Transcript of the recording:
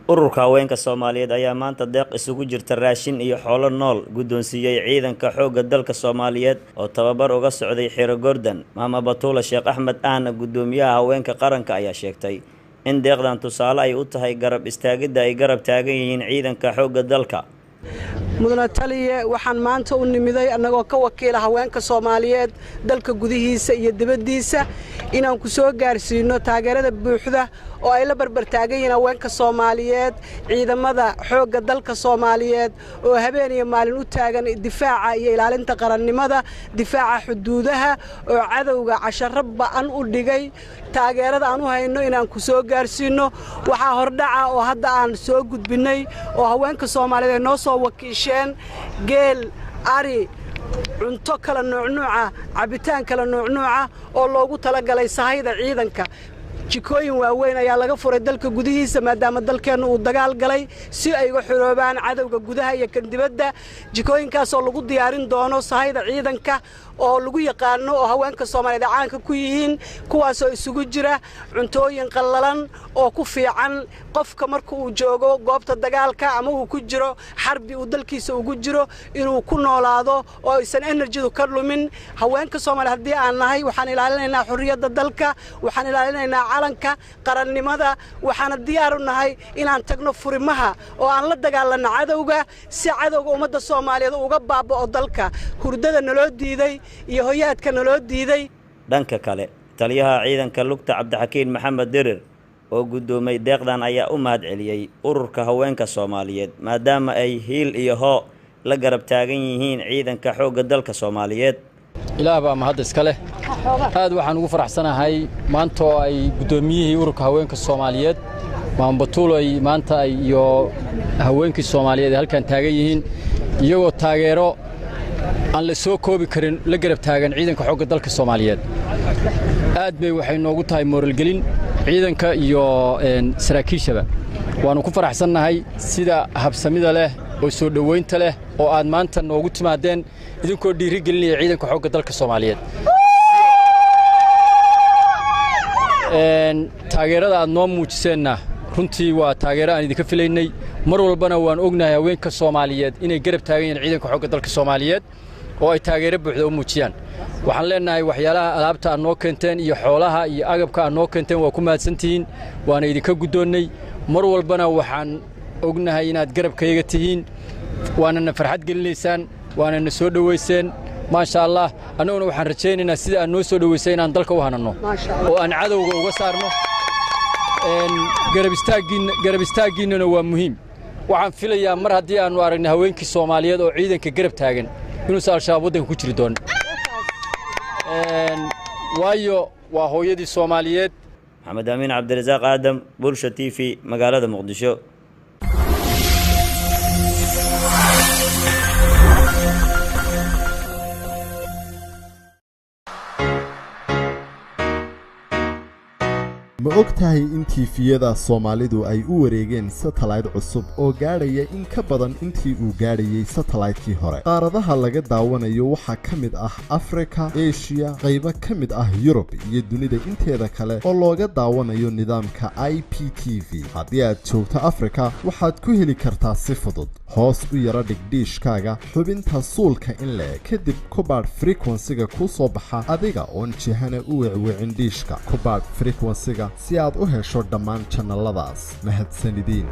Ururka haweenka Soomaaliyeed ayaa maanta deeq isugu jirta raashin iyo xoolo nool guddoonsiiyey ciidanka xoogga dalka Soomaaliyeed oo tababar uga socday Xero Gordon. Maama Batuula Sheekh Axmed ahna guddoomiyaha haweenka qaranka ayaa sheegtay in deeqdan tusaale ay u tahay garab istaagidda ay garab taagan yihiin ciidanka xoogga dalka. Mudane taliye, waxaan maanta u nimiday annagoo ka wakiila haweenka Soomaaliyeed dalka gudihiisa iyo dibaddiisa inaan ku soo gaarsiinno taageerada buuxda oo ay la barbar taagan yihiin haweenka Soomaaliyeed ciidamada xoogga dalka Soomaaliyeed oo habeen iyo maalin u taagan difaaca iyo ilaalinta qarannimada, difaaca xuduudaha oo cadowga casharo ba'an u dhigay. Taageerada aan u hayno inaan ku soo gaarsiinno waxaa hordhaca oo hadda aan soo gudbinnay oo haweenka Soomaaliyeed ay noo soo wakiisheen geel, ari, cunto kala nuucnuuca, cabitaan kala nuucnuuca oo loogu talagalay sahayda ciidanka. Jikooyin waaweyn ayaa laga furay dalka gudihiisa maadaama dalkeennu uu dagaal galay, si ay uga xoroobaan cadowga gudaha iyo kan dibadda. Jikooyinkaasoo lagu diyaarin doono sahayda ciidanka oo lagu yaqaano oo haweenka Soomaaliyeed caanka ku yihiin, kuwaasoo isugu jira cuntooyin qallalan oo ku fiican qofka marka uu joogo goobta dagaalka ama uu ku jiro xarbi uu dalkiisa ugu jiro inuu ku noolaado oo aysan enerjidu ka lumin. Haweenka Soomaaliyeed haddii aan nahay, waxaan ilaalinaynaa xorriyadda dalka, waxaan ilaalinaynaa calanka qarannimada, waxaana diyaar u nahay inaan tagno furimaha oo aan la dagaalanno cadowga si cadowga ummadda Soomaaliyeed uga baaba'o dalka, hurdada naloo diiday iyo hoyaadka naloo diiday. Dhanka kale, taliyaha ciidanka lugta Cabdixakiin Maxamed Dirir oo guddoomay deeqdan ayaa u mahad celiyey ururka haweenka Soomaaliyeed maadaama ay hiil iyo hoo la garab taagan yihiin ciidanka xoogga dalka Soomaaliyeed. Ilaah baa mahadda iska leh. Aad waxaan ugu faraxsanahay maanta oo ay guddoomiyihii ururka haweenka Soomaaliyeed, Maama Batuulo, ay maanta ay iyo haweenkii Soomaaliyeed ay halkan taagan yihiin, iyagoo taageero aan la soo koobi karin la garab taagan ciidanka xoogga dalka Soomaaliyeed. Aad bay waxay noogu tahay mooralgelin ciidanka iyo saraakiishaba. Waannu ku faraxsannahay sida habsamida leh oo soo dhowaynta leh oo aad maanta noogu timaadeen, idinkoo dhiiri gelinaya ciidanka xoogga dalka Soomaaliyeed. Taageerada aad noo muujiseenna runtii waa taageero aan idinka filaynay. Mar walbana waan ognahay haweenka Soomaaliyeed inay garab taagan yihiin ciidanka xoogga dalka Soomaaliyeed oo ay taageero buuxda u muujiyaan. Waxaan leenahay waxyaalaha alaabta aad noo keenteen iyo xoolaha iyo agabka aad noo keenteen waa ku mahadsantihiin, waana idinka guddoonnay. Mar walbana waxaan ognahay inaad garabkayaga tihiin, waanana farxad gelinaysaan, waana na soo dhowayseen, maasha Allah. Annaguna waxaan rajaynaynaa sida aad noo soo dhowaysay inaan dalka u hananno oo aan cadowga uga saarno. Garab istaaggiinnana waa muhiim. Waxaan filayaa mar haddii aannu aragnay haweenkii Soomaaliyeed oo ciidanka garab taagan inuusan Al-Shabaab waddanka ku jiri doonin, waayo waa hooyadii Soomaaliyeed. Maxamed Amiin Cabdirasaaq Aadam, Bulsha TV, magaalada Muqdisho. Ma og tahay in tiifiyada Soomaalidu ay u wareegeen satellite cusub oo gaadhaya in ka badan intii uu gaadhayay satellite-kii hore? Qaaradaha laga daawanayo waxaa ka mid ah Afrika, Eshiya, qaybo ka mid ah Yurub iyo dunida inteeda kale oo looga daawanayo nidaamka IPTV. Haddii aad joogto Afrika, waxaad ku heli kartaa si fudud. Hoos u yaro dhig dhiishkaaga xubinta suulka in la eg, kadib ku baadh frequency-ga kuu soo baxa adiga oon jihana u wecwicin dhiishka. Ku baadh frequency-ga si aad u hesho dhammaan janaladaas. Mahadsanidin.